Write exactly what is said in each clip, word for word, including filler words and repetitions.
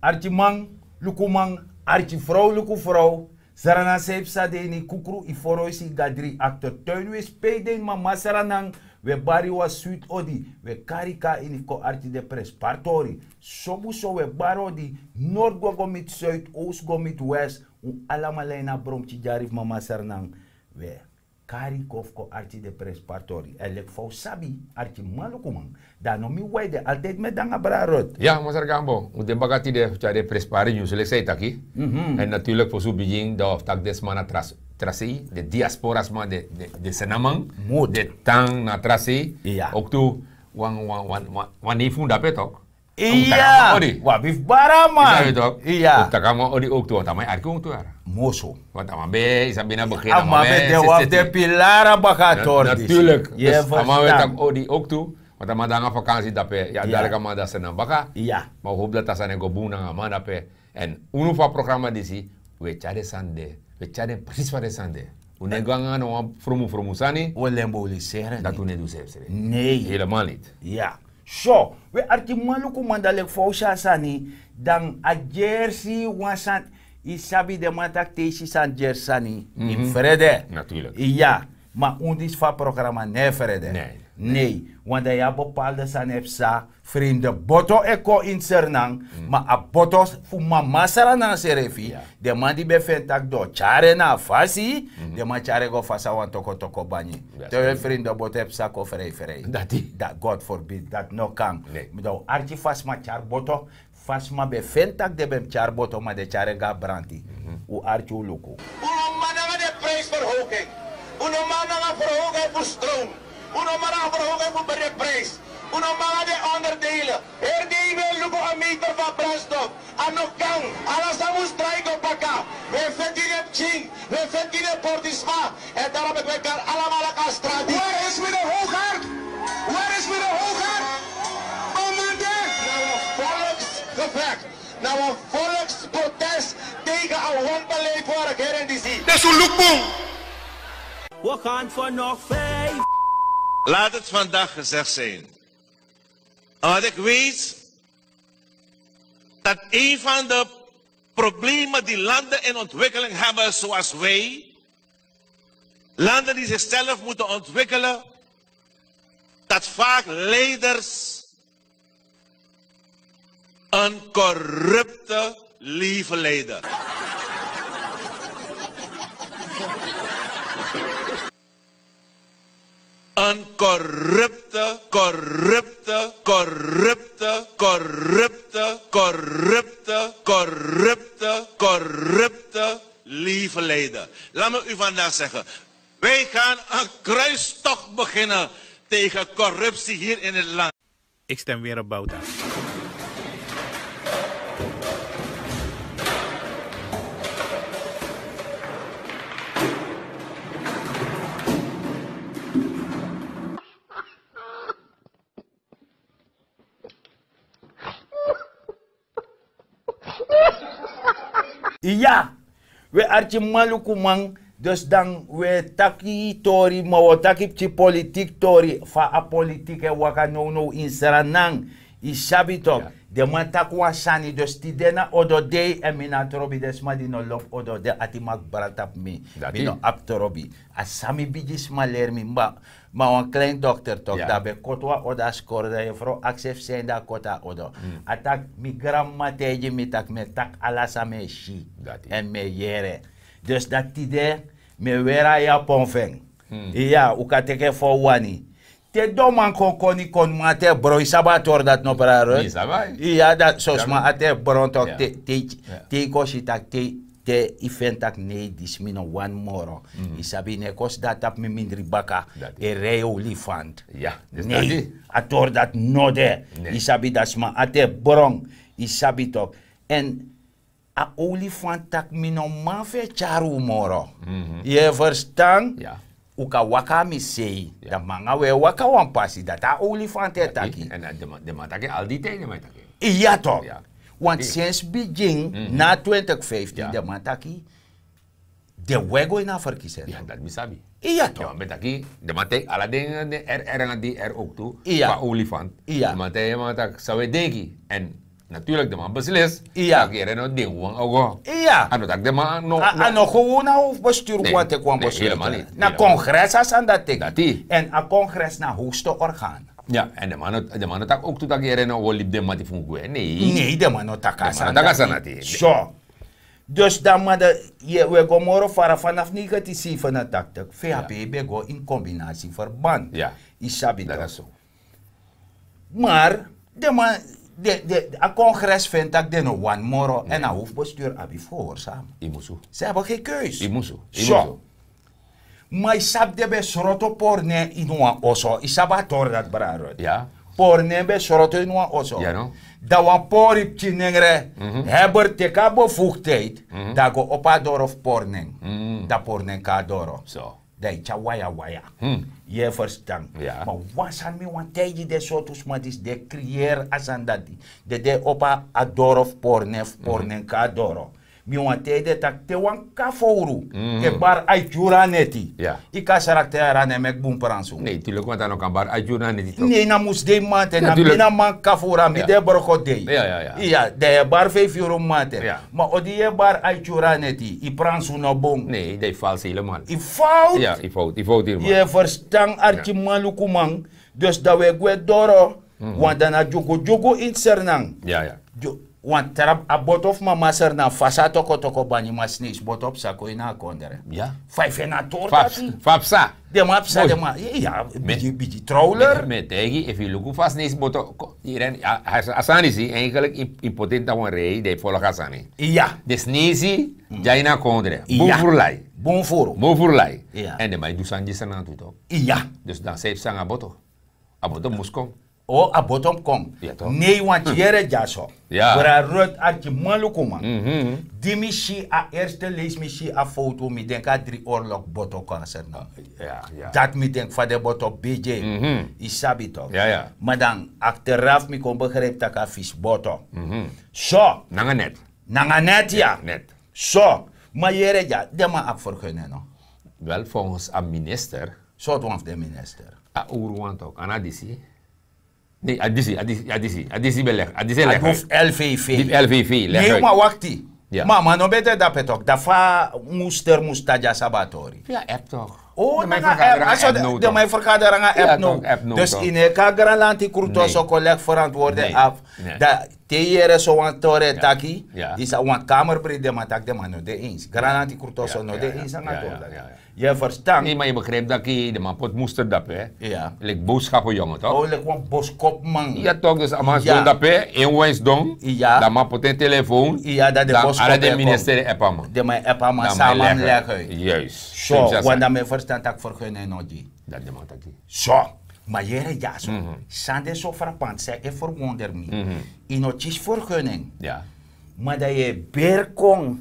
Arkiman, lukuman, arkifrow luku frow. Sranan san yu psa de ini kukru yu foroisi gadri akter tuin wi e spei den mama sranan. Wi e bari wan switi odi. Wi e kari kon na ini kon arki de prenspari tori. Sobu so wi e bari odi. Nord go go miti suid, oost go miti west. Un alamala ini a bromki dyari fu mama sranan. Wi e kari kon fu kon arki de prenspari tori èn leki fa un sabi, arkiman lukuman, dan a no mi wai de altidi mi e de nanga brada rot. Ya masra gambo, un de baka tide fu tyari den prenspari nyunsu leki san yu taki. Èn naturlik fosi un bigin dan un abi taki den sma na tra sei, den diaspora sma, den senaman, den tan na tra sei. Oktu wan nei fu un dape tok. Iya, wan bifu bara man. Iya, tok. Wan taki a man odi oktu wan taki a man e arki oktu yara. Moso. Wan taki a man ben yu sabi na begin a man ben de wan fu den pilara baka a tori disi. Naturlik. A man ben taki odi oktu. Wan taki a man de nanga vakansi dape ya, dalik a man de a seni na baka. Iya. Ma un hopu dati a sani e go bun nanga a man dape. Èn unu fu a programa disi, un e tyari den sani de, un e tyari den presisi fa den sani de. Un no e go nanga no wan frumufrumu sani. Un e lemboliseri en. Dati un no e du srefsrefi. Nei. Helemaal niti. Ya. So, un e arki man lukuman dan leki fa un si a sani, dan a gersi wan sani. Yu sabi den man taki te yu si sani gersi sani, yu mus frede. Naturlik. Ya. Ma un disi fu a programa no e frede. Nei. Wan dan yu abi bepalde sani e psa. Frinde boto e kon ini sernan. Ma a boto fu mama sranan srefi, den man di ben feni tak' den o tyari en na a fasi, den man tyari en go fasi na wan tokotoko banyi. Te un e frinde boto e psa kon freifrei. Dati, god forbid, dati no kan. Dan un arki fa sma tyari boto, fa sma ben feni tak' den ben mus tyari boto ma den tyari en go na branti. Un arki un luku. Un no man nanga den prijsverhoging. Un no man nanga verhoging fu stroom. Un no man nanga verhoging fu bere prijs. Un no man nanga den onderdelen. Heri dei ben luku a meter fu a brandstof. A no kan. Ala sani mus drai go baka. Wi e feti gi den pikin, wi e feti gi den portisma. Èn daro meki wi e kari alamala kon na strati. Waar is meneer Hoogaard? Waar is meneer Hoogaard? Om meneer. Na wan volksgevecht, na wan volksprotest tegen a wanbeleid fu a regering disi. Dus un luku bun. We gaan voor nog vijf. Laat het vandaag gezegd zijn. Omdat ik weet dat een van de problemen die landen in ontwikkeling hebben, zoals wij, landen die zichzelf moeten ontwikkelen, dat vaak leiders een corrupte leven leiden. Een corrupte, corrupte, corrupte, corrupte, corrupte, corrupte, corrupte leven leiden. Laat me u vandaag zeggen, wij gaan een kruistocht beginnen tegen corruptie hier in het land. Ik stem weer op Bouta. Iya. We arki malukuman. Dus dan we taki tori ma we taki pti politik tori fa a politik e waka nownow in sranan. Yu sabi tok. Den man taki wan sani dus tide na odo dei en mi na trobi den sma di no lobi odo dei ati maki brata fu mi. Mi no abi trobi. A sami bigi sma leri mi mba. Ma wan klein dokter tok dan ben koti wan odo a skori dan yefrow aksi efu sende a koti a odo. A taki mi granmama taigi mi tak' mi e taki ala san mi e si. Èn mi e yere. Dus dati tide mi e weri a yapon fu en. Iya un kan teki en fa un wani. Te doman kon koni koniman ati e bron yu sabi a tori dati no braro. Iya dati so sma ati e bron tok. Te yu kon si tak' te yu feni tak' nei disi mi no wani moro. Yu sabi yu no e kon sidon na tapu mi mindri baka e rei olifant. Nei, a tori dati no de. Yu sabi dati sma ati e bron. Yu sabi tok. Èn a olifant tak' mi no man fu e tyari un moro. Yu e ferstan? Un kan waka na mi sei dan mi nanga un e waka wan pasi dati a olifant e taki. Èn den man taki aldi ten den man e taki. Iya tok. Want sinsi bigin na twintig fiftin den man taki den wi e go ini a ferkisi en. Dati mi sabi. Iya tok. Den man taki den man taki ala den eri eri nanga di eri oktu. Fu a olifant. Den man taki san wi e denki. Èn Natuurlik, de man beslis. Iya. Taki ere no ding wan ogo. Iya. A no taki de man no. A no gewoon na hoofdbestuur wan teki wan besluit. Na congres a sani dati teki. En a congres na hoogste orgaan. Ya, en de man no taki ook tu taki ere no wi libi de mati fu gwe. Nee. Nee, de man no taki a sani dati. So. Dus dan man de we go moro fara vanaf negentien zevenentachtig vhp ben go in combinatieverband. Isabi dat. Maar de man, a congres vind taki de no wan moro en a hoofdbestuur abi verhoorzaam. Ze hebben geen keus. So. Maar isabi de ben sroto porne in wan oso isabi a tori dat brarut. Pornen ben sroto in wan oso. Dan wan pori pikin nengre heber teki a bevoegdheid dan go opo a doro fu pornen. Dan pornen kon na doro. Dan yu tyari waya waya. Yu e verstan? Ma wan sani mi wani taigi den sortu sma disi di e kriyeri a sani dati, den di e opo a doro fu pornen fu pornen kon na doro. Mi wani taigi den tak' te wan kafowru e bari a e tyuru a neti. Yu kan srakte yara na e meki bun pransu. Ne yu tu leki wanta no kan bari a e tyuru na neti. Ne na musdei mante na mi na man kafowru a mi di e broko dei. Iya, dan yu e bari feifi yuru mante. Ma odi yu e bari a e tyuru a neti yu pransu no bun. Ne dan yu falsi helemal. Yu fowtu. Yu e ferstan arkimanlukuman. Dus dan wi e gwe doro. Wanta na dyugudyugu ini sernan. Wan trapu a boto fu mama sernan fasi a tokotoko bani ma sneisi boto psa kon ini a kondre. Fa yu feni a tori dati? Fa psa? Den man psa den man. Bigi bigi trouwler. Mi e taigi efu yu luku fa sneisi boto. A sani disi eigenlik yu poti en tan wan rei dan yu folgu a sani. Den sneisi dya ini a kondre. Bun furu lai. Bun furu lai. Èn den man e du sani gi sernan tu tok. Dus dan san yu psa nanga boto? A boto mus kon. O a boto mus kon. Nei wanti yere dyaso. Brarut arkimanlukuman. Di mi si a erste leisi mi si a fowtu mi denki a dri orlok boto kon a sernan. Dati mi denki fa den boto bigi. Yu sabi tok? Ma dan akteraf mi kon begripi tak' a fisi boto. So nanga net. Nanga net ya. So ma yere dya den man abi fergenen no? Wel volgens a minister. Sortu wan fu den minister? A owru wan tok a na disi. Ne a disi a disi a disi a disi ben legi a disi e legi. Lvv. Lvv legi. Ma wakti. Ma a man no ben de dape tok dan fa muster mus tan dya sabi a tori? Fi a app tok. O nanga app a so den man e ferkadra nanga app no. Dus yu no e kon na granlanti krutu oso kon legi ferantworde afu. Dan te yu yere so wan tori e taki disi a wan kamerbrei den man taki den man no de ens granlanti krutu oso no de ens nanga tori dati. Yu e ferstan? Ma yu begripi daki den man poti muster dape. Leki boodskapu yonge tok? Leki wan boskopman. Ya tok dus a man sidon dape en wan sidon. Dan a man poti en telefoon. Dan ala den minister e epi a man. Den man e epi a man san a man mus legi uit. So wan dan mi e ferstan tak' fergenen no gi. Dati den man taki. So ma yere dyaso. San de so frapant san e ferwonder mi. Yu no kisi fergenen. Ma dan yu e beri kon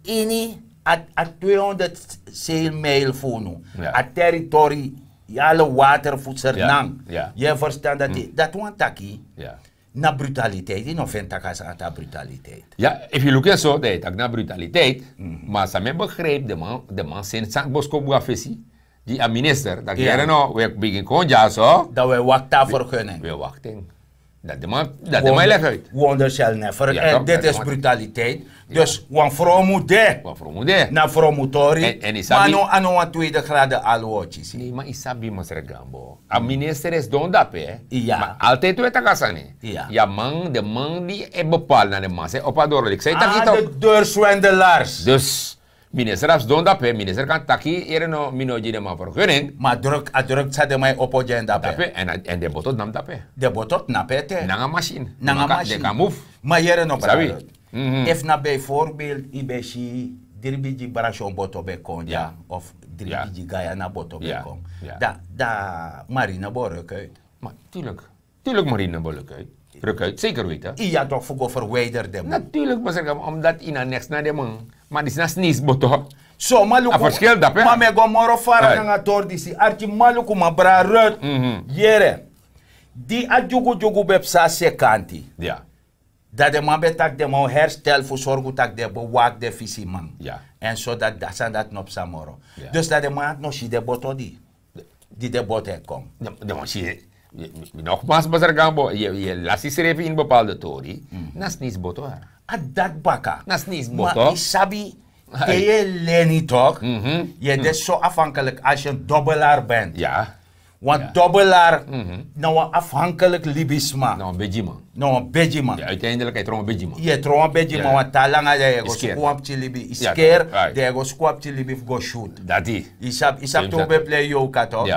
ini a tweehonderd seilmijl fu unu. A teritori yu ala water fu sernan. Yu e ferstan dati dati wan taki na brutaliteit yu no feni tak' a sani ati a brutaliteit. Ya efu yu luku en so dan yu taki na brutaliteit. Ma san mi e begripi den man seni sani boskopu go na fesi gi a minister dati yere no wi e bigin kon dyaso. Dan wi e wakti a fergenen. Wi e wakti en. Dati den man e legi uit. Wonder sel never en diti is brutaliteit. Dus wan frow mus de. Na frow mus tori. Ma a no wan tweede grade alwoci si. Ma yu sabi masra gambo a minister e sidon dape. Ma altijdi wi e taki a sani. Ya man den man di e bepali na den man san e opo a doro leki san yu taki tok. De deurswendelars. Dus minister abi sidon dape minister kan taki yere no mi no gi den man fergenen. Ma a druk san den man e opo gi en dape. Èn den boto tnapu dape. Den boto tnapu ete. Nanga masin. Nanga masin. Den kan mufu. Ma yere no brarut. Efu na bijvoorbeeld yu ben si dri bigi brasion boto ben kon dya of dri bigi gayana boto ben kon, dan marine bo ruk uit. Ma tuurlik. Tuurlik marine bo ruk uit. Ruk uit zeker weten. Iya tok fu go ferwijder den man. Natuurlik masra gambo omdat yu na neks na den man. Ma disi na sneisi boto. So ma luku a ferskil dape. Ma mi e go moro fara nanga tori disi arkimanlukuman brarut. Yere di a dyugudyugu ben psa a sekanti. Dan den man ben taki den man o herstel fu sorgu tak' den e bewaki den fisiman. Èn so dati a sani dati no psa moro. Dus dan den man ati no si den boto di di den boto e kon. Den man si Nogmaals, masra gambo, yu e lasi srefi ini bepaalde tori. Na snisboto. A dati baka. Na snisboto. Ma yu sabi, te yu e leni tok, yu e de so afhankelijk als yu en dobelaar bent. Wan dobelaar na wan afhankelijk libisma. Na wan begiman. Na wan begiman. Uiteindelijk e tron wan begiman. Yu e tron wan begiman, want te a langa dan yu e go suku wan pikin libi, yu skeer. Dan yu e go suku wan pikin libi fu go shoot. Dati. Yu sabi, yu sabi te un ben plei yoka tok.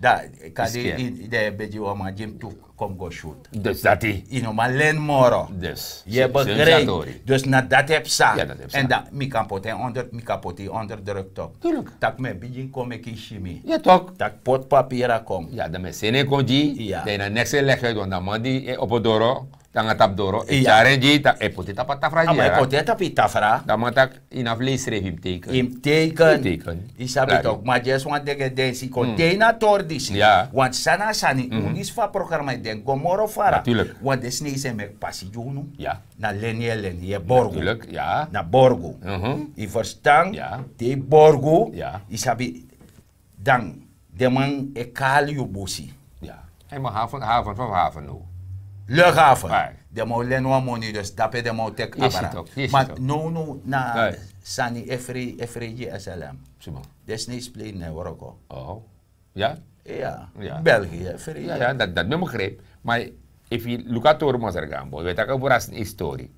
Dan kadi den e begi wan man gi mi tu kon go shoot. Dus dati. Yu no man leni moro. Dus yu e begrijp. Dus na dati e psa. Èn dan mi kan poti en onder, mi kan poti en onder druk tok. Tak' mi e bigin kon meki yu si mi. Tak' poti papira kon. Dan mi e seni en kon gi yu. Dan yu na neks e legi uit, want a man di e opo doro nanga tapu doro e tyari en gi yu, e poti en tapu a tafra. A man e poti en tapu yu tafra. Dan a man taki, yu na fu leisi srefi, yu mus teiken. Yu mus teiken. Yu sabi tok, ma dyesi wan dege densi kon tei na a tori disi. Want san na a sani, un disi fu a programa e denki go moro fara. Want den sneisi e meki pasi gi unu. Na leni yu e leni, yu e borgu. Na borgu. Yu ferstan? Te yu borgu, yu sabi, dan den man e kali yu busi. Ai, ma haven, haven fu haven no. Luchthaven. Den man o leni wan moni, dus dape den man o teki abra. Ma nownow na sani e frei, e frei gi S L M. Den sneisi plei na e wroko. Ya? Ya. België e frei. Ya, ya, dat, dat ben begrijp. Maar if you look at Toro Masargambo, we taki over a sneisi tori.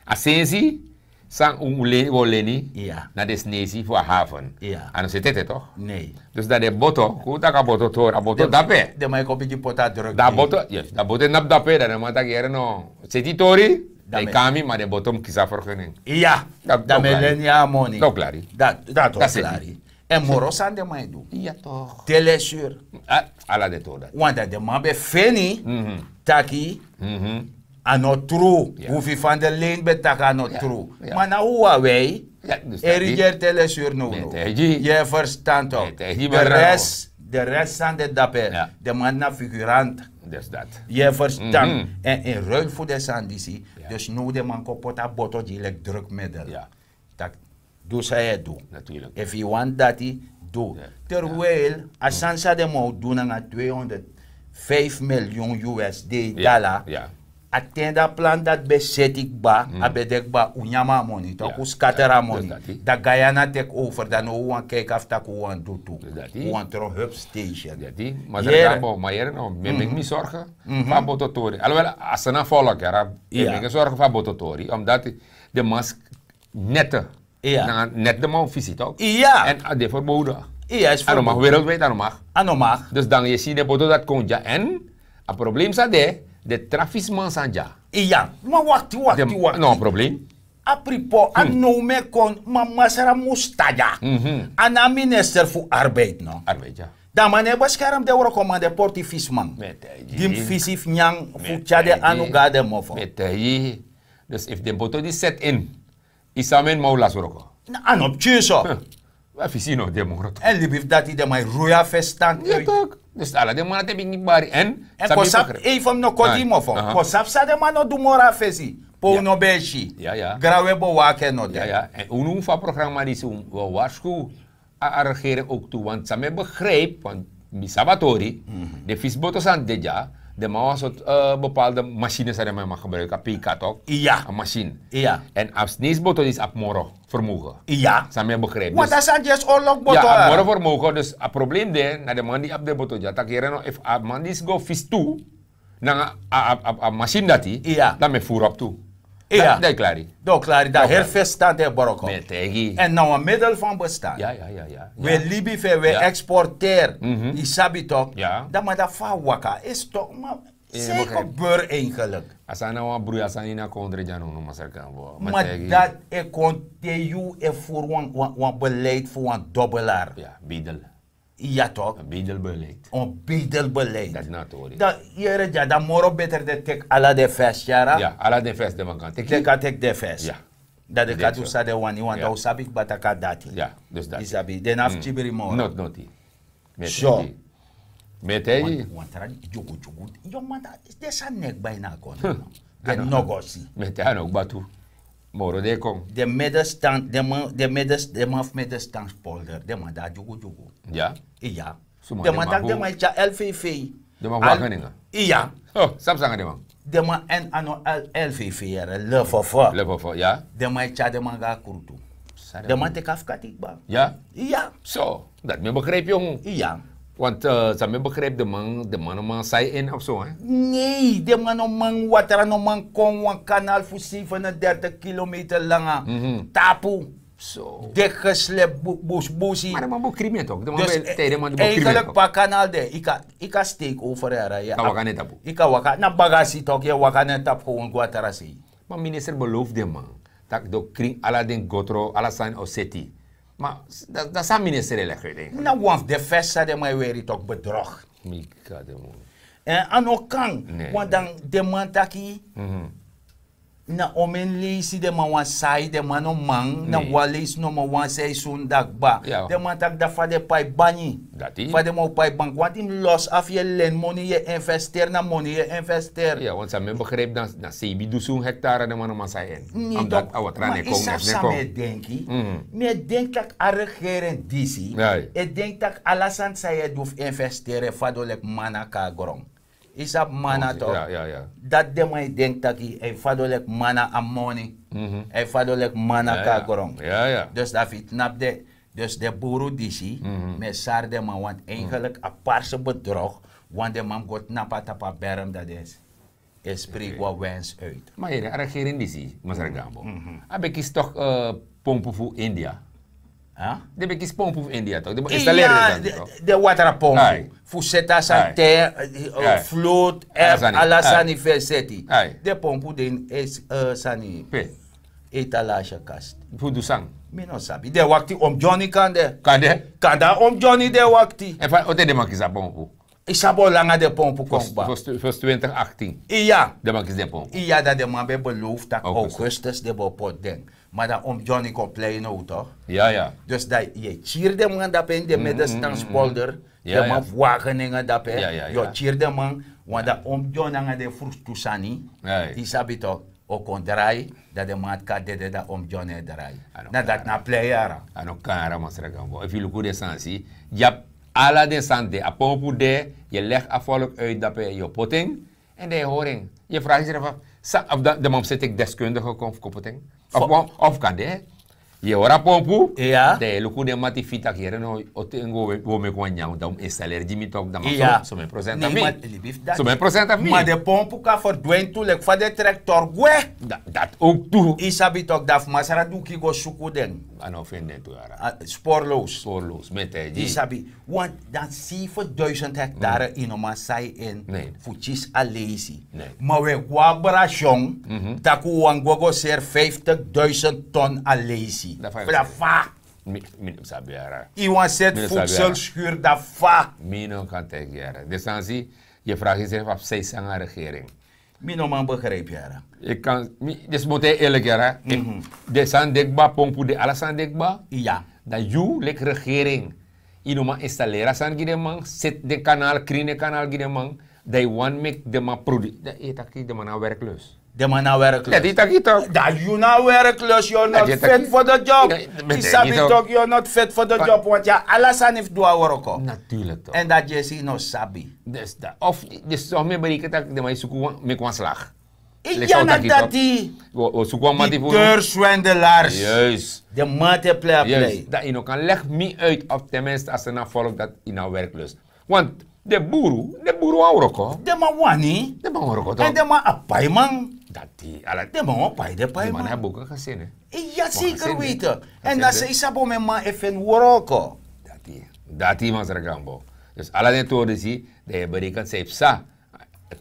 A sensi san un leni, go leni na den sneisi fu a haven. A no seti ete toch? Nee. Dus dan den boto, kon un taki a boto tori, a boto dape. Den man e kon bigin poti a druk. Dan a boto, yes, dan a boto e napu dape, dan den man taki yere no. Seti tori, dan yu kami, ma den boto mus kisi a vergunning. Ya. Dan mi e leni a moni. Dan un klari. Dan un klari. Èn moro sani den man e du. Ya toch. Te lesur. Ala den tori dati. Want dan den man ben feni taki a no tru. Wi fu den len ben taki a no tru. Ma na wi, a wi e rigeri te lesur now. Yu e ferstan toch? De rest, de rest sani de dape. Den man na figurant. Yu e ferstan? Èn in ruil fu den sani disi, dus now den man kon poti a boto gi yu leki drukmiddel. Tak' du san yu e du. Efu yu wani dati, du. Terwijl a sani san den man o du nanga tweehonderdvijf miljoen U S D dala, a ten di a plan dati ben seti kba, a ben de kba, un nyan a moni, tak' un skatter a moni. Dan Guyana teki over, dan now un wani kiki efu tak' un wani du tu. Un wani tron hub station. Ma yere no, mi e meki mi sorgen fu a boto tori. Alhoewel a sani a volk, yara, mi e meki sorgen fu a boto tori, omdat den man nette. Nanga neti den man o fisi toch? Èn a de verboden. A no mag, wereldwijd a no mag. A no mag. Dus dan yu e si den boto dati kon dya, èn a probleem san de, den tra fisiman san dya. Ma wakti, wakti, wakti. No, a probleem. A pripo, a now mi e kon, ma masra mus tan dya. A na a minister fu arbeid no? Arbeid, ya. Dan a man no e beskerm den wrokoman, den porti fisiman. Gi mi fisi fu nyan, fu tyari den anu go na den mofo. Mi e taigi yu. Dus efu den boto disi seti in, yu sabi meni man o lasi wroko. A no pikin so. Ma fisi no de moro toch. Èn libi fu dati den man e rui a fesi tan. Ya toch. Dus ala den man dati e bigin bari èn, èn kon sabi, efu mi no kon gi yu mofo, kon sabi san den man no du moro a fesi. Pe un no ben e si. Grawe, bewaki en no de. Èn unu fu a programa disi, un o warskow a, a regering ook tu, want san mi e begrijp, want mi sabi a tori, den fisiboto san de dya, den man wan sortu bepaalde machine san den man mag gebruik, a P K toch? A machine. Èn a sneisi boto disi abi moro vermogen. San mi e begrijp. Want a sani disi oorlog boto, a moro vermogen, dus a probleem de na den man di abi den boto dya, tak' yere no, efu a man disi go fisi tu nanga a, a, a, a machine dati, dan mi e furu op tu. Dan yu klari. Dan yu klari, dan heri fesi tan de broko. Mi e taigi yu. Èn na wan middel fan bestaan. Wi e libi fu en, wi e exporteer. Yu sabi toch? Dan ma dati fa a waka, is toch, ma san e gebeur eigenlijk? A sani na wan broei, a sani ini a kondre dya no, no, masra kan bo. Ma dati e kon te yu e furu wan, wan, wan beleid fu wan dobelaar. Bedel. Ya toch? Een bedelbeleid. Een bedelbeleid. Dati na tori. Dan yere dya, dan moro beter den teki ala den fesi, yara. Ya, ala den fesi den man kan teki. Den kan teki den fesi. Ya. Dan den kan du san den wani, want dan un sabi kba taki a dati. Ya, dus dati. Yu sabi, den no abi kibri moro. Noti, noti. Mi e taigi yu. Mi e taigi yu. Wan, wan tra dyugudyugu. Yu man, den sani no e kba ini a kondre. Den no go si. Mi e taigi yu, a no kba tu. Moro den e kon. Den middenstand, den man, den midden, den man fu middenstandspolder, den man de na dyugudyugu. Ya. Ya. Den man taki den man e tyari L V V. Den man wagen nanga. Iya. Oh, sabi sanga den man. Den man en ano L V V yere lefofo. Lefofo, ya. Den man e tyari den man go a krutu. Den man teki afkati kba. Ya. Iya. So, dat mi begrijp yong. Iya. Want uh, sa mi begrijp den man, den man no man sai in of so hè. Nee, den man no man watra no man kon wan kanal fu zevenendertig kilometer langa. Tapu. So. Dik geslep busbusi. Maar man bo krimi toch. Dus eigenlijk pa kanal de. Ik kan steek over her. Ja. Kan waka net tapu. Ik kan waka. Na bagasi toch. Je waka net tapu gewoon gua tarasi. Maar minister beloof de man. Tak do kring ala den gotro, ala san o seti. Maar dat, dat zijn minister eigenlijk. Na wan fu de festa de man weri toch bedrog. Mi ka de man. En ano kan. Nee. Want dan de man taki. Mm -hmm. Na omen leisi den man wan sai den man no man na wan leisi nomo wan seisun daki kba. Den man taki dati fa den pai banyi. Fa den man o pai banki wanti mi losi afu yu e leni moni yu e investeri na moni yu e investeri. Wanti san mi e begripi dan na seibi dusun hektara den man no man sai en. Omdati a watra no e kon. Ma yu sabi san mi e denki? Mi e denki tak' a regering disi e denki tak' ala sani san yu e du fu investeri e fadon leki man na kon na gron. Yu sabi man na tok? Dati den man e denki tak' a e fadon leki man na a moni. A e fadon leki man na kon na gron. Dus dan fu yu tnapu de. Dus den buru disi mi e sari den man wanti eigenlik a parse bedrog. Wanti den man mus go tnapu na tapu a berm dan den e spreki wan wens uit. Ma yere a regering disi masra gambo, a ben kisi tok pompu fu india. Den ben kisi pompu fu india tok den ben instaleri den sani tok. Den watra pompu fu seti a sani te, flot, èp, ala sani fu e seti. Den pompu den e sani pe? Etalasi a kasti. Fu du san? Mi no sabi den e wakti om johnny kande. Kande? Kande a om johnny den e wakti. Èn fa o te den man kisi a pompu? Yu sabi o langa den pompu kon kba? Fosi twintig aktin. Iya. Den man kisi den pompu. Iya dan den man ben belofu tak' augustus den ben o poti den. Ma dan om johnny kon plei now tok? Iya iya. Dus dan yu e kiri den man dape ini den medestanspolder. Den man fu wagen nanga dape yu o kiri den man. Wan dan om johnny nanga den frustu sani. Yu sabi tok? O kon drai dan den man ati kan dede dan om johnny e drai. Na dati na a plei yara. A no kan yara masra gambo efu yu luku den sani si, yu abi ala den sani de a pompu de. Yu e legi a folku uit dape yu o poti en. Èn dan yu e hori en yu e fragi srefi afu san of den man mus e teki deskundigi kon fu kon poti en? Of kan de yu e hori a pompu dan yu e luku den mati fu yu tak' yere no o ten go wi o meki wan nyangu dan un mus instaleri gi mi tok dan man so men prosent a fu mi. So men prosent a fu mi ma den pompu kan ferdwin tu leki fa den trektor gwe. Dati owk tu. Yu sabi tok dan fu masra duki go suku den. A no feni den tu yara. Sporlows. Sporlows mi e taigi yu. Yu sabi want dan seven duisend hektare yu no man sai in fu kisi a leisi. Ma wi e go a brasion tak' un wani go go seri vijftig duisend ton a leisi. Fa? Mi no sabi yara. Yu wani seti fuksel skuru dan fa? Mi no kan taigi yara den sani si. Yu e fragi srefi a fu sai sanga regering. Mi no man begrijpi yara. Disi moto e erlik yara. Den sani de kba pompu de ala sani de kba. Dan yu leki regering yu no man instaleri a sani gi den man seti den kanal krin den kanal gi den man. Dan yu wani meki den man produseri dan yu e taki den man na werklus. Den man na werklus. Dati yu taki tok. Dan yu na werklus yu o not fit for the job. Yu sabi tok yu o not fit for the job want yu a ala sani fu du a wroko. Natuurlik tok. Èn dati yu e si yu no sabi. Dus dan of dus son mi e bereken tak' den man e suku meki wan slag. Iya na dati. Wi o suku wan mati fu unu. Deur swendelaars. Juist. Den man te plei a plei. Dan yu no kan legi mi uit of ten minste a sena folk dati yu na werklus. Want den buru den buru wan wroko. Den man wani. Den man wroko tok. Èn den man a paiman. Dati ala den man wan pai den paiman. Den man na boka kasene. Iya zeker weten. Èn na sei sabo men man e feni wroko. Dati dati masra gambo. Dus ala den tori disi dan yu e bereken sei psa.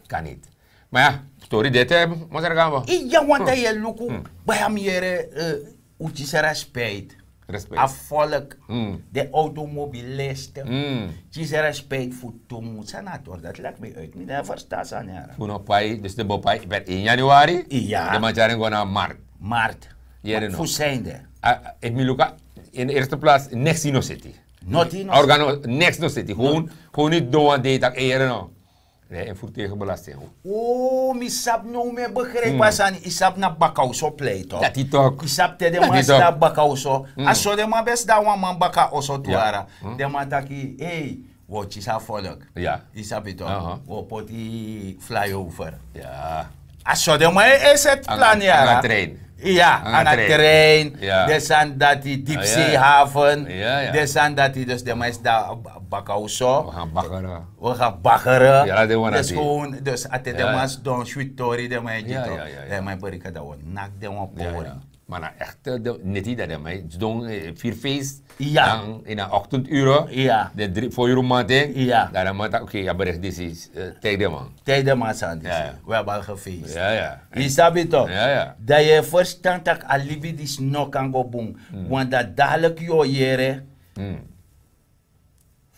Kan niti. Ma ya tori de te masra gambo. Iya want dan yu e luku. Bai a mi yere. Un kisi respect. A folk den automobilisten kisi respect fu tu mus san na a tori dati leki mi uit mi no e ferstan sani yara. Fu no pai dus den bo pai per één januari. Iya. Den man tyari en go na a mart. Mart. Yere no fu sende. Efu mi luku a ini eerste plaats neks yu no seti. Noti no seti. Organo neks no seti. Gewoon niti don wan dei tak' yere no. Ne en voertuigenbelasting. O mi sabi no mi e begrijpi a sani yu sabi na baka oso plei tok. Dati tok. Yu sabi te den man sidon na baka oso. A so den man ben sidon na wan man baka oso tu yara. Den man taki ei, Wi o kisi a volk. Yu sabi tok, wi o poti flyover. A so den man e seti plan yara. Iya, nanga trein, den sani dati, dipsei haven, den sani dati. Dus den man e sidon baka wi so, wi ga bagere. Dus a te den man sidon switi tori, den man e gi tok, den man e berika dan wi o naki den wan pori. Ma na ekte neti dan den man e sidon, firi feest. Dan ini a oktend uru, den dri fo uru mamanten, dan den man taki oké, a berekti disi. Tijdi man. Tijdi man sani disi. We abi al gefeest. Yu sabi tok, dan yu e ferstan tak' a libi disi no kan go bun. Want dan dadilik yu o yere,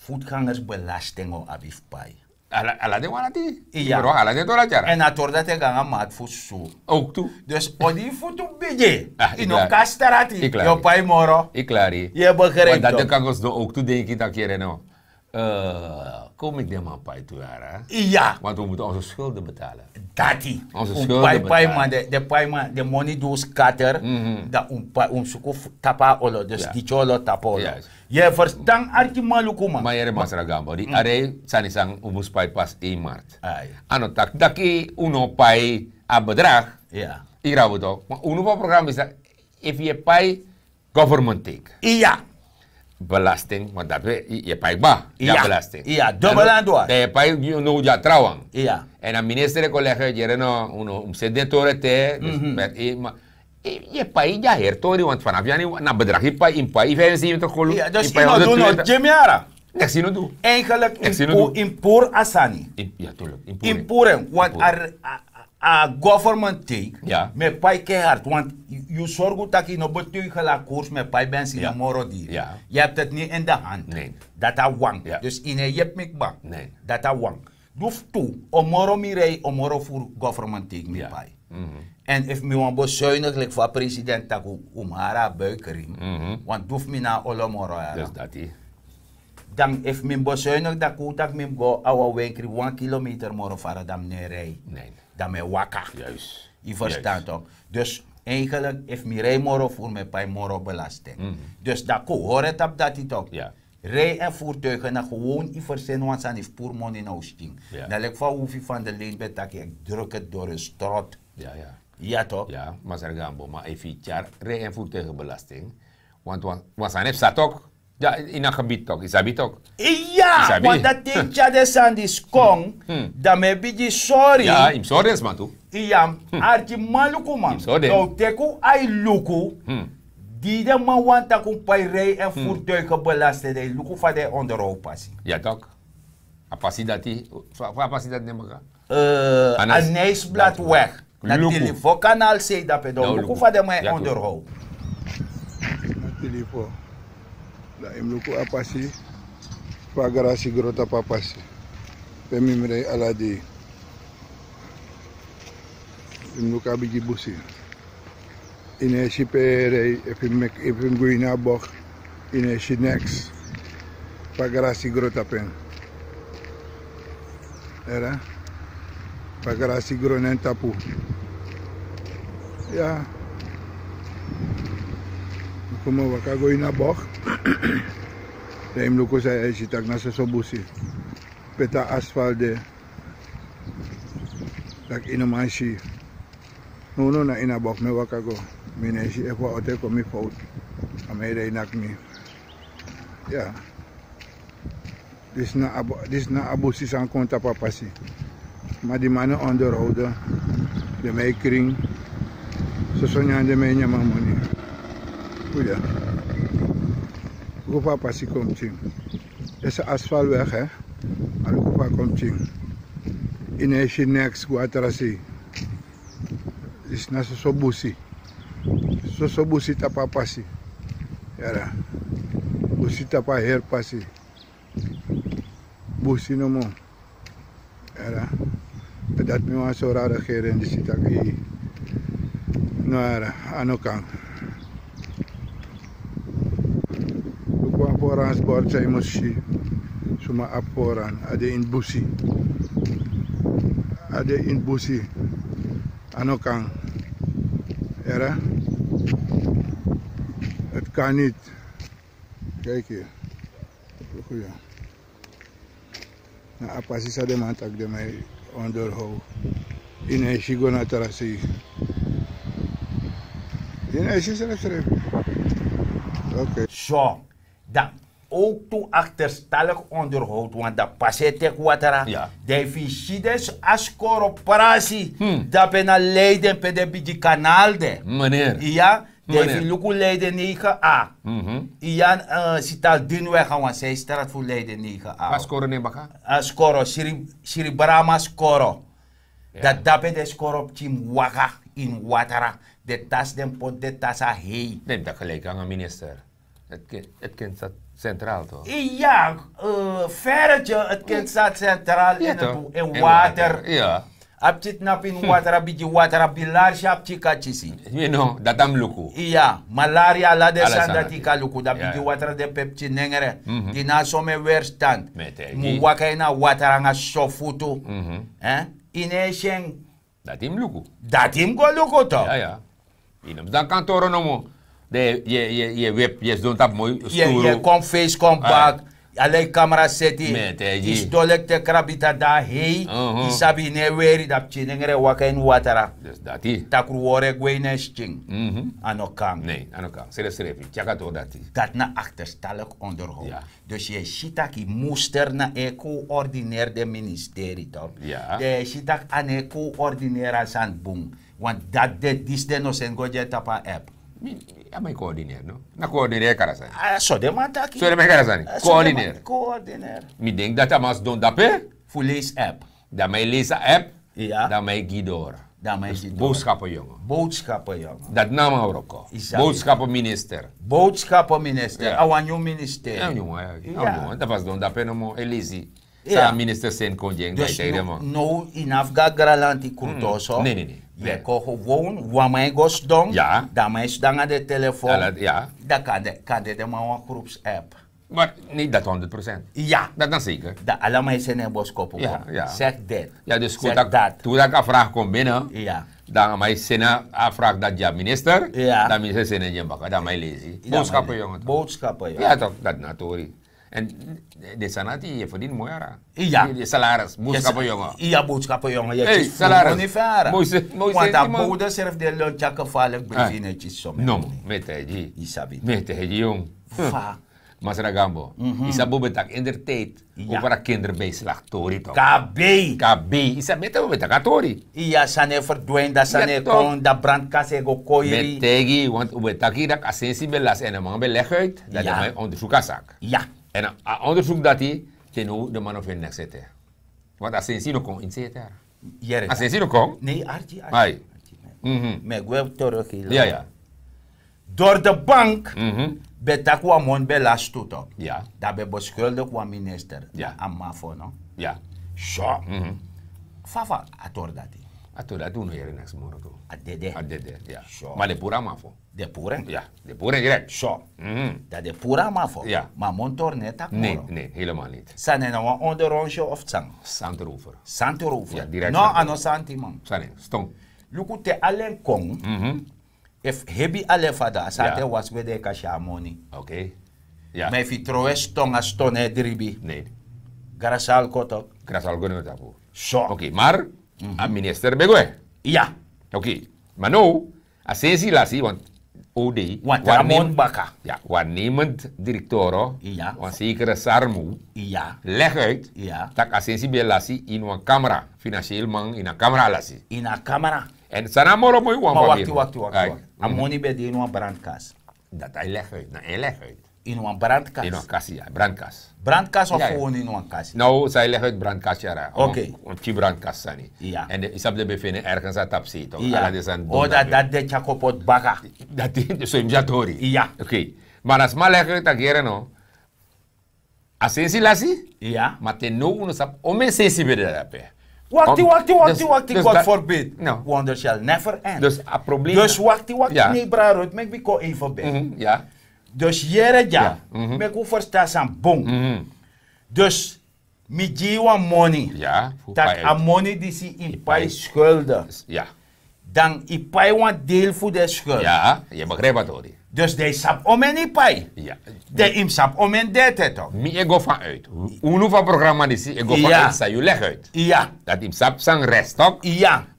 voetgangersbelasting o abi fu pai. Ala den wan dati. Iya. Ala den tori dati yara. Èn a tori dati e go nanga mati fu susu. Ook tu. Dus odi yu futu bigi, yu no kan strati, yu o pai moro. Yu e begrijp. Dati kan go sidon ook tu denki tak' yere no, kon meki den man pai tu yara. Iya. Want wi mutu onse skulden betalen. Dati. Onse skulden betalen. Pai man, den pai man, den moni di wi skatter, dan wi pai, wi suku tapu a olo. Dus diti olo tapu olo. Yu e ferstan, arki man, luku man. Ma yere masra Gambo, di a rei sani san un mus pai pasi één maart. A no taki daki un no pai a bedrag. Yu rabu tok, ma unu fu a programa is dati, efu yu e pai government take. Iya. Belasting, want dati wi e pai kba. Iya, belasting. Iya, dobel an dwars. Dan yu e pai, yu no, yu a trawan. Iya. Èn a minister e kon legi yu, yere no, un no mus seti den tori ete. Dus met e, ma yu e pai gi a heri tori, want vanaf yani na bedrag yu pai, yu pai vijfenzeventig kolu. Dus yu no du no gi mi yara. Neks yu no du. Eigenlijk yu puru a sani. Yu puru en, want a government take, mi e pai keihard, want yu sorgu tak' yu no beteugel a koers, mi e pai benzine moro diri. Yu hebti het ni in de hand. Dati a wan. Dus yu no e yepi mi kba. Dati a wan. Di fu tu, o moro mi rei, o moro furu government take mi pai. Èn efu mi wani bezuinig, leki fa president taki, un mus hari a buikrim. Want di fu mi na a olo moro yara. Dan efu mi mus bezuinig, dan kon un taki mi mus go a wan wenkri wan kilometer moro fara, dan mi no e rei. Dan mi e waka. Yu ferstan tok? Dus eigenlijk efu mi rei moro furu, mi e pai moro belasting. Dus dan kon un hori en tapu dati tok. Rij en voertuigen na gewoon yu verseni wan sani fu puru moni na un skin. Dan leki fa Hoefie van der Leen ben taki, ik druk het door hun strot. Ya tok? Ya, masra Gambo, ma efu yu tyari rij en voertuigenbelasting, want wan sani e psa tok. Ya, ini a gebied tok, yu sabi tok. Ya, want dati te yu tyari den sani disi kon, dan mi e bigin sori. Ya, yu mus sori den sma tu. Iya, arki man, luku man. Dan un teki un ai luku. Di den man wani tak' un pai rij en voertuigenbelasting, dan yu luku fa den e onderhoud pasi. Ya tok. A pasi dati, fa a pasi dati nen baka? A Nijsbladweg. Na Tilifo kanal sei dape, dan un luku fa den man e onderhoud. Na Tilifo. Dan yu mus luku a pasi, fa grasi gro tapu a pasi. Pe mi mus rei ala dei. Yu mus luku a bigi busi. Yu no e si pe yu e rei, efu yu mus go ini a bocht, yu no e si neks. Fa grasi gro tapu en. Era. Fa grasi gro na en tapu. Ya. Kon mi waka go ini a bocht. Dan yu mus luku san yu e si, tak' na soso busi. Pe a asfalt de. Tak' yu no man si. Nownow na ini a bocht mi e waka go. Mi no e si efu a oto e kon mi fowtu. A mi e rei naki mi. Ya. Disi na a busi san kon tapu a pasi. Ma di man no onderhoud, den man e krin. Soso nyan den man e nyan a moni. Luku fa a pasi kon pikin. Disi asfaltweg, hè. A luku fa a kon pikin. Yu no e si neks go a tra sei. Disi na soso busi. Soso busi tapu a pasi. Yara. Busi tapu a heri pasi. Busi nomo. Yara. Dati mi wani sori a regering disi taki. No yara, a no kan. Luku a voorrangsbord san yu mus si. Suma abi voorrang, a de ini busi. A de ini busi. A no kan. Yara. Het kan niet. Kijk hier. Luku ya. Na a pasi san den man taki den man e onderhow. Yu no e si go na tra sei. Yu no e si srefsrefi. Ok. So, dan ook tu achterstallig onderhoud want dan pasi e teki watra. Dan efu yu si den a skoro prasi, dape na leiden pe den bigi kanal de. Iya. Dan efu yu luku leiden negen a, iya, sital din weg a wan seistrat fu leiden negen a. A skoro siri brama skoro. Dan dape den skoro pikin mus waka ini watra. Den tasi den poti den tasi a hei. Den taki gelijk nanga minister. Het kind staat centraal toch? Iya. Ferretje, het kind staat centraal in water. A pikin tnapu ini watra bigi watra bilarsi a pikin kan kisi. Dati a mus luku. Iya, malaria ala den sani dati yu kan luku dan bigi watra de pe pikin nengre. Di na a some werstand mus waka ini a watra nanga soso futu. Ini e si en. Dati yu mus luku. Dati yu mus go luku to. Yu no mus dan kantoro nomo. Dan yu e wepi yu e sidon tapu moi sturu. Yu e kon feisi kon bak. Ala yu kamera seti. Yu sidon leki te krabita dan a hei. Yu sabi yu no e weri dan pikin nengre e waka ini watra. Takru wori e gwe ini en skin. A no kan. Srefsrefi tyaka tori dati. Dati na akterstaligi onderhoud. Dus yu e si tak' yu muster na e koordineer den ministeri tok'. Dan yu e si tak' a no e koordineer a sani bun. Want dati de disi den no seni go gi en tapu a app. A man e koordineer no na koordineer kara sani. So den man taki so den man e kara sani. Koordineer. Mi denki dati a man sidon dape fu leisi app. Dan man e leisi a app. Dan man e gi doro. Boodschappen jongen. Boodschappen jongen. Dati na a man wroko. Boodschappen minister. Boodschappen minister a wan nyun minister. Dati was don dape no mo e lisi. San a minister seni kon gi en dan yu taigi den man. Now yu no abi go na granlanti krutoso. Yu e kon gewon wan man e go sidon. Dan a man e sidon nanga den telefon. Dan kande den man wan groups app. Maar nee dat honderd procent. Dat dan zeker. Dan ala man e seni en boskopu kon. Zeg dit. Dus goed dat tu dat a vraag kon binnen. Dan man e seni a vraag dat ja minister. Dan minister seni en baka dan man e lesi boodschappen jongen. Boodschappen ja. Toch dat na tori. En de sanati je verdien mooi ara. De salaris boodschappen jongen. Ja boodschappen jongen je salaris. Want a bode serf de lunch a gevaarlijk briefi netjes soms. No. Met hij die. Isabi met hij die jong. Fa. Masra Gambo, yu sabi un ben taki indertijd over a kinderbijslagtori toch? Kabi. Kabi yu sabi mete un ben taki a tori. Iya sani e verdwin dan sani e kon dan brandkas e go koiri. Mete gi want un ben taki daki a sensi ben lasi en a man ben leguit dan den man e ondersuku a saki. Iya. En a ondersuku dati te no den man no feni neks ete. Want a sensi no kon ini sete. A sensi no kon. Nei arki arki. Mi e gwe tori oki. Dori de bank ben taki wan moni ben lasi tu tok'. Dan ben beskuldigi wan minister a mafo no. So fa fa a tori dati? A tori dati un no yere neks moro tu. A dede. A dede. Ma den puru a mafo. Den puru en. Den puru en direkt. So dan den puru a mafo. Ma a moni tori no e taki moro. Nei helemaal niti. Sani na wan onderronsyo of san? Santi rover. Santi rover. No a no santi man. Sani ston. Luku te alen kon. Efu hebi alen fada a sani te wasi gwe den e kasi a moni. Ma efu yu tron e ston a ston no e dribi. Grasal koto. Grasal go no tapu. So. Mar a minister ben gwe. Iya. Ma no a sensi lasi want owdei wan tra moni baka. Wan nemend direktoro wan sekere sarmu. Leg uit tak' a sensi ben lasi ini wan kamera. Finansiel man ini a kamera lasi. Ini a kamera. Èn san na a moro moi wan famiri. Wakti wakti wakti. A moni ben de ini wan brandkas. Dati a e leg uit na a e leg uit. Ini wan brandkas. Ini wan kasi ya brandkas. Brandkas of fowon ini wan kasi? Now san e leg uit brandkas yara. Okei. Wan pikin brandkas sani. Èn yu sabi den ben feni en ergens na tapu sei tongo ala den sani. Dati de tyakopot baka. Dati de so yu mus a tori. Okei. Ma na sma leg uit a gere no. A sensi lasi. Ma te now un no sabi on men sensi ben de dape. Wakti wakti wakti wakti god forbid. Wonder shall never end. Dus a problem dus wakti wakti nei brarut meki mi kon even ben. Dus yere dya meki un ferstan san bun. Dus mi gi yu wan moni. Tak' a moni disi yu pai skulde. Dan yu pai wan deil fu den skulde. Yu e begrijpi a tori. Dus dan yu sabi omeni pai. Dan yu mus sabi omeni dete tok. Mi e go van uit. Unu van programma disi e go van uit san yu leg uit. Dati yu mus sabi san rest tok.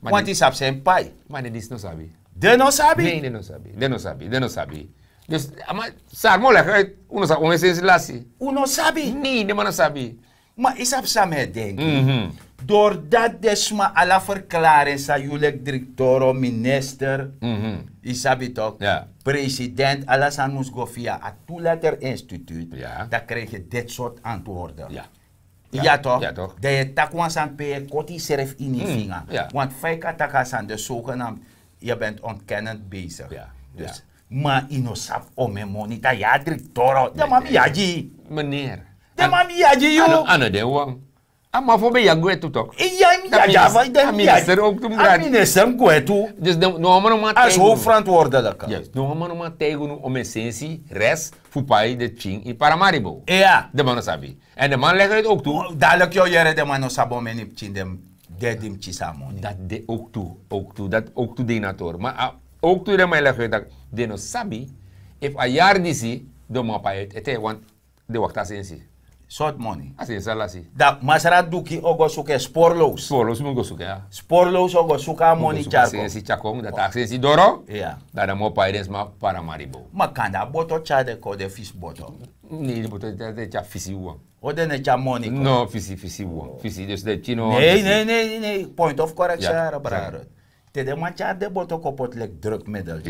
Want yu sabi san yu pai. Ma den disi no sabi. Den no sabi. Den no sabi. Den no sabi. Dus sarmo leg uit. Un no sabi omeni sensi lasi. Un no sabi. Nei, den man no sabi. Ma yu sabi san mi e denki. Dordati den sma ala ferklari en san yu leki direktoro, minister, yu sabi tok, president, ala sani mus go via a tu letter instituut, dan krijgi yu dit sort antwoorden. Ya tok. Dan yu e taki wan sani pe yu e koti yusrefi ini yu finga. Want fa yu kan taki a sani de sogenamd, yu bent ontkennend bezig. Dus ma yu no sabi omeni moni dan yu a direktoro, den man mi yagi. Meneer, den man mi yagi yu. A no den wan. A man fu ben yagi gwe tu tok. Iya, mi yagi a fa den mi yagi. A minister mus gwe tu. Dus no wan man no man a tijgu. Hoofdverantwoordelijke. No wan man no man tijgu no omeni sensi rest fu pai den pikin ini Paramaribo. Den man no sabi. En den man leg uit ook tu. Dadelijk yu o yere den man no sabi omeni pikin den dede mus kisi a moni. Dati de ook tu. Ook tu dati ook tu de ini a tori ma ook tu den man e leg uit tak' den no sabi efu a yari disi den man pai uit ete want den wakti a sensi. Sortu moni? A sensi a lasi. Dan masra duki o go suku en sporlows. Sporlows mus go suku en. Sporlows o go suku a moni tyari kon. Dati a sensi doro. Dan den man o pai den sma Paramaribo. Ma kande a boto tyari den kon den fisi boto. Nei, den boto tyari fisi wan. O den no e tyari moni kon. No, fisi fisi wan fisi dus den pikin no. Nei, nei, nei, point of correction, yara brada. Te den man tyari den boto kon poti leki drukmiddel.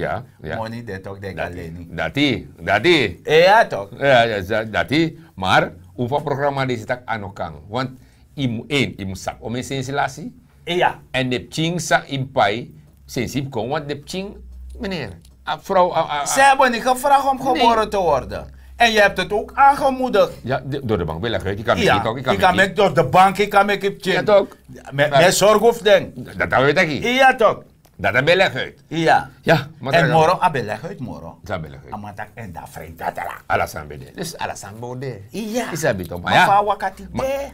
Moni de tok den kan leni. Dati dati. Eya tok. Dati. Mar un fu a programma disi tak' a no kan want yu mus sabi omeni sensi lasi. Èn den pikin san yu mus pai, sensi yu mus kon want den pikin, meneer, a frow a a. Ze hebben niet gevraagd om geboren te worden. En je hebt het ook aangemoedigd. Door de bank ben leg uit yu kan meki yu kan meki yu kan meki yu pikin. Mi e sorgu fu den. Dati a ben leg uit. Dati a ben leg uit. Èn moro a ben leg uit moro. A man taki èn dati a fren dati ala. Ala sani ben de dus ala sani ben o de. Yu sabi tok ma ya.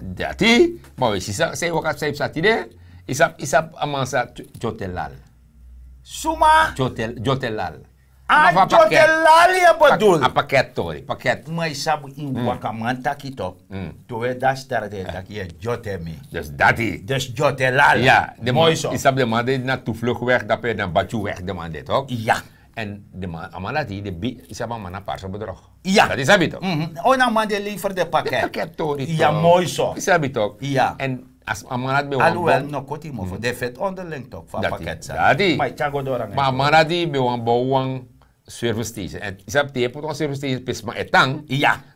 Dati ma wi si san yu waka san yu psa tide. Yu sabi a man sa, dyotelal. Suma? Dyotelal. A dyotelal yu e bedul. A paket tori paket. Ma yu sabi ini wakaman taki tok. Te un e dasi tara den e taki yu e dyote mi. Dus dati dus dyotelal. Ya. Moi so. Yu sabi den man de na tu vlug weg dape na batyu weg den man de tok. Ya. Èn den man a man dati den bi yu sabi a man na parso bedrog. Ya. Dati yu sabi tok. O na a man di e lever den paket. Ya moi so. Yu sabi tok. Ya. Èn a man dati ben wan bow. Alwel no koti mofo den feti onderling tok fu a paket sani. Dati ma yu tyari go doro nanga. Ma a man dati ben wan bow wan service station èn yu sabi te yu e poti wan service station pe sma e tan.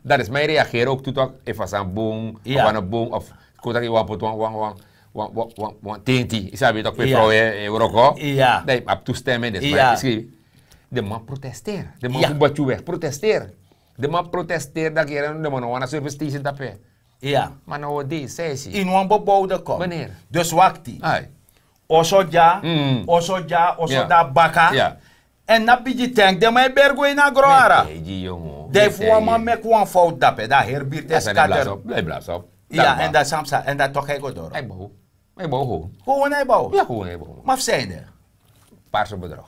Dan den sma e reageri ook tu tok efu a sani bun of a no bun of kon taki yu wani poti wan wan wan wan tenti yu sabi tok pe frow e wroko. Dan yu abi tu stem en den sma e skrifi. Den man protesteri den man fu batyu weg protesteri. Den man protesteri dan kere den man no wani a service station dape. Ma na o dei san yu si ini wan bebowde kom. Dus wakti. Oso dya, oso dya oso dya baka. Èn na bigi tank den man e beri go ini a gron ara. Dan efu wan man meki wan fowtu dape dan a heri birti e skater. Ya èn dan san psa èn dan toki a e go doro. A e bow. Hownu a e bow? Ya hownu a e bow ma fu san ede? Parso bedrog.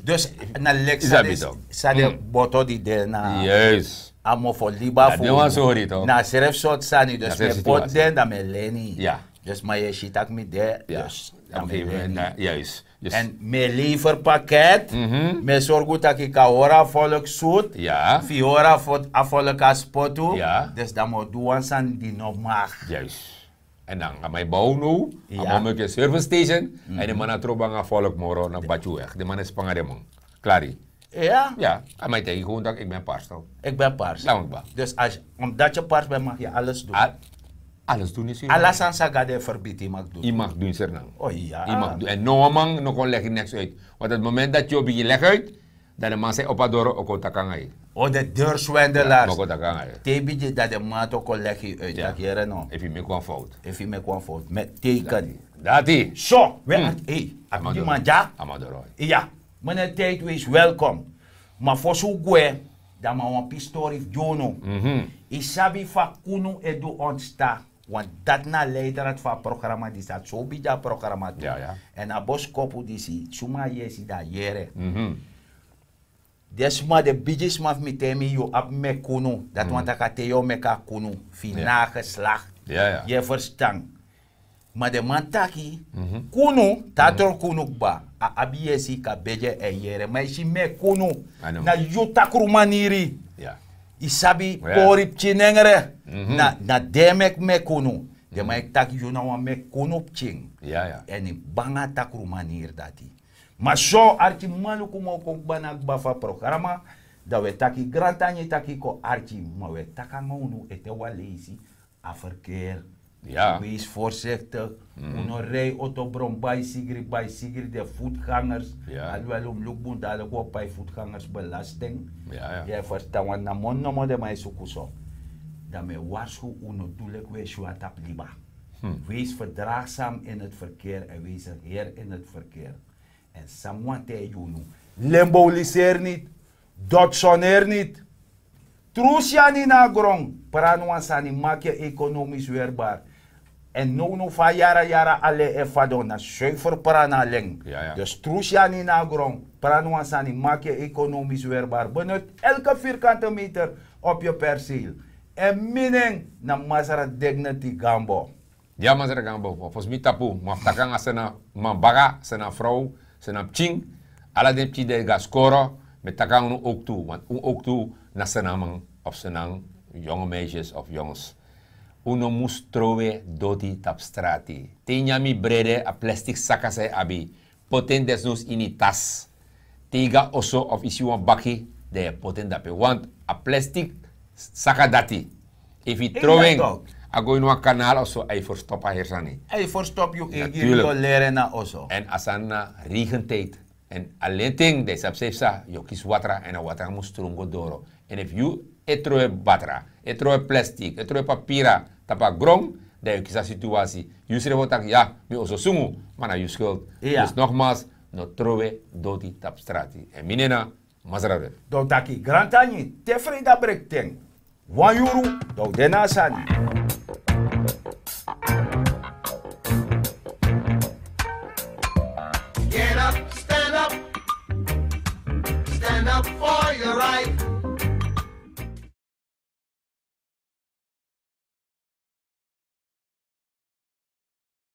Dus na leki san den boto di de na a mofo liba fu na srefi sortu sani dus mi e poti den dan mi e leni. Dus ma yu e si tak' mi de dus dan mi e leni. Èn mi e lever paket. Mi e sorgu tak' yu kan hori a volk sutu. Fu yu hori a volk a spotu. Dus dan mi o du wan sani di no mag. Èn dan a man e bow now. A man o meki en service station. Èn den man na trobo nanga a volk moro na batyu weg den man e span nanga den man. Klari. Ya. A man e taigi yu kon tak' eki ben parsel. Eki ben parsel. Dus omdati yu parsel ben mag yu ales du. Ales du nisi. Ala sani san gado e ferbiti yu mag du. Yu mag du ini sernang. Yu mag du èn no wan man no kon legi neks uit. Want a moment dati yu o bigin legi uit, dan den man san e opo a doro o kon taki nanga yu. O den deurswendelars. Te yu bigin dan den man dati o kon legi yu uit tak' yere no? Efu yu meki wan fowtu. Efu yu meki wan fowtu meki teken. Dati so we a bigi man dya. A man doro. Iya. Mene tijdi wesi welkom. Ma fosi un gwe, dan man wan pisi tori fu gi unu. Yu sabi fa kunu e du ontsta. Want dati na a leidraad fu a programa disi a tu so un bidi a programa tu. Èn a boskopu disi suma a yesi dan a yere. Den sma, den bigisma fu mi, te mi yu abi meki kunu, dati wani taki a te yu o meki a kunu fu yu nageslakti. Yu e ferstan? Ma den man taki kunu, te a tron kunu kba, a abi yesi kabedye èn yere, ma yu si meki kunu na yu takru maniri. Yu sabi pori pikin nengre, na den e meki meki kunu. Den man e taki yu na wan meki kunu pikin. Èn yu banga a takru maniri dati. Ma so, arkiman, luku mi o kon kba na kba fu a programa. Dan wi e taki grantangi taki kon arki, ma wi e taki nanga unu ete wan leisi. A verkeer, wees voorzichtig. Un no rij oto bron, bai sigri, bai sigri de voetgangers. Alwel un mus luku bun, dadilik un o pai voetgangersbelasting. Yu e ferstan? Want na moni nomo den man e suku so. Dan mi e warskow un, no du leki un e si un na tapu liba. Wees verdraagzaam in het verkeer en wees een heer in het verkeer. En san mi wani taigi unu: lemboliseri niti, dotsoneri niti. Tru syani na a gron, prani wan sani, maki en ekonomis werbar. Èn nownow fa a yara yara alen e fadon, na suifer prani alen. Dus tru syani na a gron, prani wan sani, maki en ekonomis werbar, benut elke vierkante meter op yu perceel. Èn mi nen na Masra Dignity Gambo. Ya, Masra Gambo, fosi mi tapu, mi abi taki nanga Sena man baka, Sena frow, Sena pikin, ala den pikin di e go na skoro, mi e taki nanga unu ook tu, want un ook tu na Senaman of Senan, jonge meisjes of jongens. Un no mus trowe doti tapu strati. Te yu nyan mi brede, a plastic saka san yu abi, poti en desnoods ini yu tas. Te yu go na oso of yu si wan baki, dan yu e poti en dape. Want a plastic saka dati, efu yu trowe en, a go ini wan kanaal of so, a e ferstop a heri sani. A e ferstop yu eigi rioleren na oso. Èn a sani na regentijd. Èn alen ten, dan yu sabi san yu sa, yu o kisi watra, èn a watra mus strong go doro. Èn efu yu e trowe batra, e trowe plastic, e trowe papira tapu a gron, dan yu o kisi a situasi. Yu srefi o taki: ya, mi oso sungu, ma na yu skuld. Dus nogmaals, no trowe doti tapu strati. Èn mi nen na Masra Ref. Dan un taki grantangi, te freida breki ten, wan yuru, dan un de na a sani.